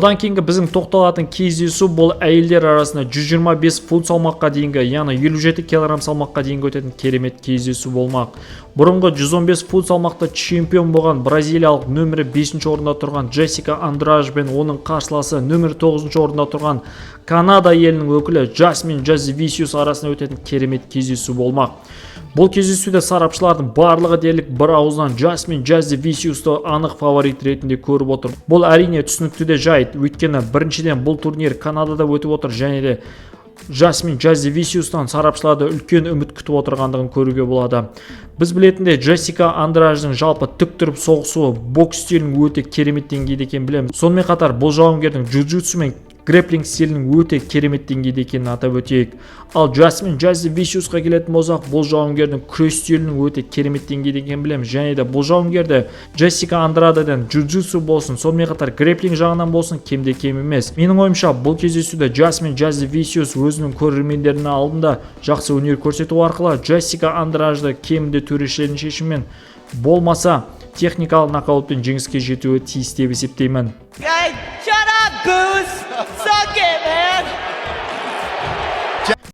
Одан кейінгі біздің тоқталатын кездесу бұл әйелдер арасында 125 фунт салмаққа дейінгі, яғни 57 килограмм салмаққа дейінгі өтетін керемет кездесу болмақ. Бұрынғы 115 фунт салмақта чемпион болған бразилиялық, нөмірі 5 орында тұрған Джессика Андрадж бен оның қарсыласы, нөмірі 9 орында тұрған Канада елінің өкілі Жасмин Жазевисиус арасында өтетін керемет кездесу болмақ. Бұл кездесуде сарапшылардың барлығы дерлік бір ауыздан Жасмин Жазевисиусты анық фаворит ретінде көріп отыр. Бұл, әрине, түсінікті де жайт, өйткені біріншіден, бұл турнир Канадада өтіп отыр және де Жасмин Жазевисиустан сарапшыларды үлкен үміт күтіп отырғандығын көруге болады. Біз білетіндей, Джессика Андраждың жалпы тік тұрып соғысуы, бокс стилінің өте керемет деңгейде екенін білеміз. Сонымен қатар бұл жауынгердің джиу-джитсу мен грэплинг стилінің өте керемет деңгейде екенін атап өтейік. Ал Жасмин Жазевисиусқа келетін болсақ, бұл жауынгердің күрес стилінің өте керемет деңгейде екенін білеміз және де бұл жауынгерді Джессика Андрадеден джиу-джитсу болсын, сонымен қатар грэплинг жағынан болсын, кемде кем емес. Менің ойымша, бұл кездесуде Жасмин Жазевисиус өзінің көрермендерінің алдында жақсы өнер көрсету арқылы Джессика Андражды кемінде төрешілердің шешімімен болмаса, техникалық нокаутпен жеңіске жетуі тиіс деп есептеймін. Hey, shut up, Goose! Suck it, man!